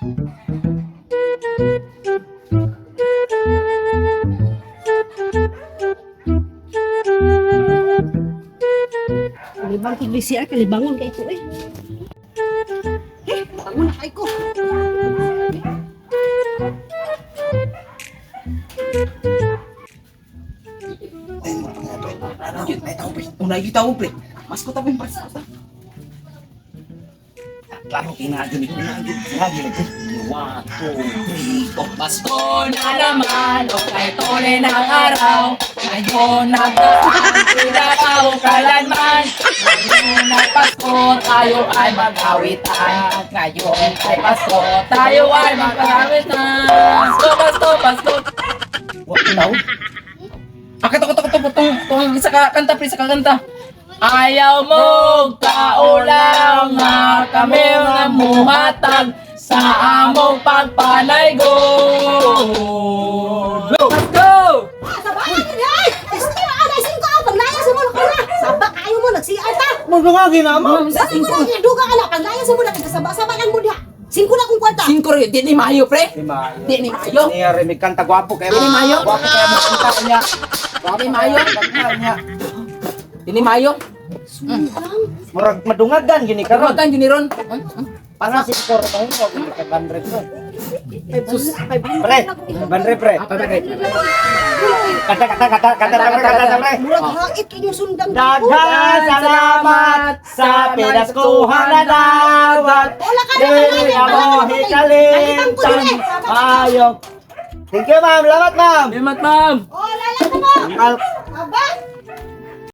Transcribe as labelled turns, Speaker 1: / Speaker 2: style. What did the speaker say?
Speaker 1: Kalibang kog CR, kalibangon kay ko eh. Eh, bangon na kay ko.
Speaker 2: Ay, tao, pre. Una, yung tao, pre. Mas ko tabi, mas ko. Klaro, kinagin, kinagin, kinagin. One, two, three, four.
Speaker 3: Pasko na naman, o kay tole ng araw. Ngayon nagdaan, pinakaw kailanman. Ngayon ay Pasko, tayo ay mag-awitan. Ngayon ay Pasko, tayo ay mag-awitan. Pasko, Pasko, Pasko.
Speaker 2: Wa, tinaw.
Speaker 3: Akit ako, ako, ako, tong, tong, isa ka kanta, pre, isa ka kanta. Ayaw mo kaulang nga kami nga muhatag sa among pagpanaygo. Let's go!
Speaker 1: Sabay ka di ay! Este ana singko ang paglaya sa mo na. Saba kayo mo nag-CR ta.
Speaker 2: Magungagi na mo.
Speaker 1: Saba mo na duga ka na paglaya sa mo na kasaba-saba lang mo diha. Singko na kong kwarta.
Speaker 3: Singko rin, di ni Mayo, pre.
Speaker 2: Di maayo.
Speaker 3: Di ni Mayo.
Speaker 2: Niya rin, may kanta gwapo kayo.
Speaker 3: Di ni Mayo.
Speaker 2: Gwapo kayo mo kanta niya.
Speaker 3: Di ni Mayo.
Speaker 2: Kanta niya.
Speaker 3: Di ni Mayo.
Speaker 2: Murag madungagan gini karon.
Speaker 3: Karon yun ni Ron.
Speaker 2: Para si Cor tayo mo gini kay Bandre pre.
Speaker 1: 500.
Speaker 2: Pre, Bandre pre.
Speaker 3: Ah, pre, pre.
Speaker 2: Kanta kanta kanta kanta kanta kanta pre.
Speaker 1: Murag hait inyong sundang.
Speaker 2: Daghang salamat sa pinaskuhan na dawat.
Speaker 1: Wala ka na
Speaker 2: Dili
Speaker 1: wala
Speaker 2: mo
Speaker 1: ka na
Speaker 2: hikalimtan. Ayo. Thank you, ma'am. Lamat, ma'am.
Speaker 3: Limat, ma'am.
Speaker 1: Oh, lala ka mo.
Speaker 2: Al
Speaker 1: Aba.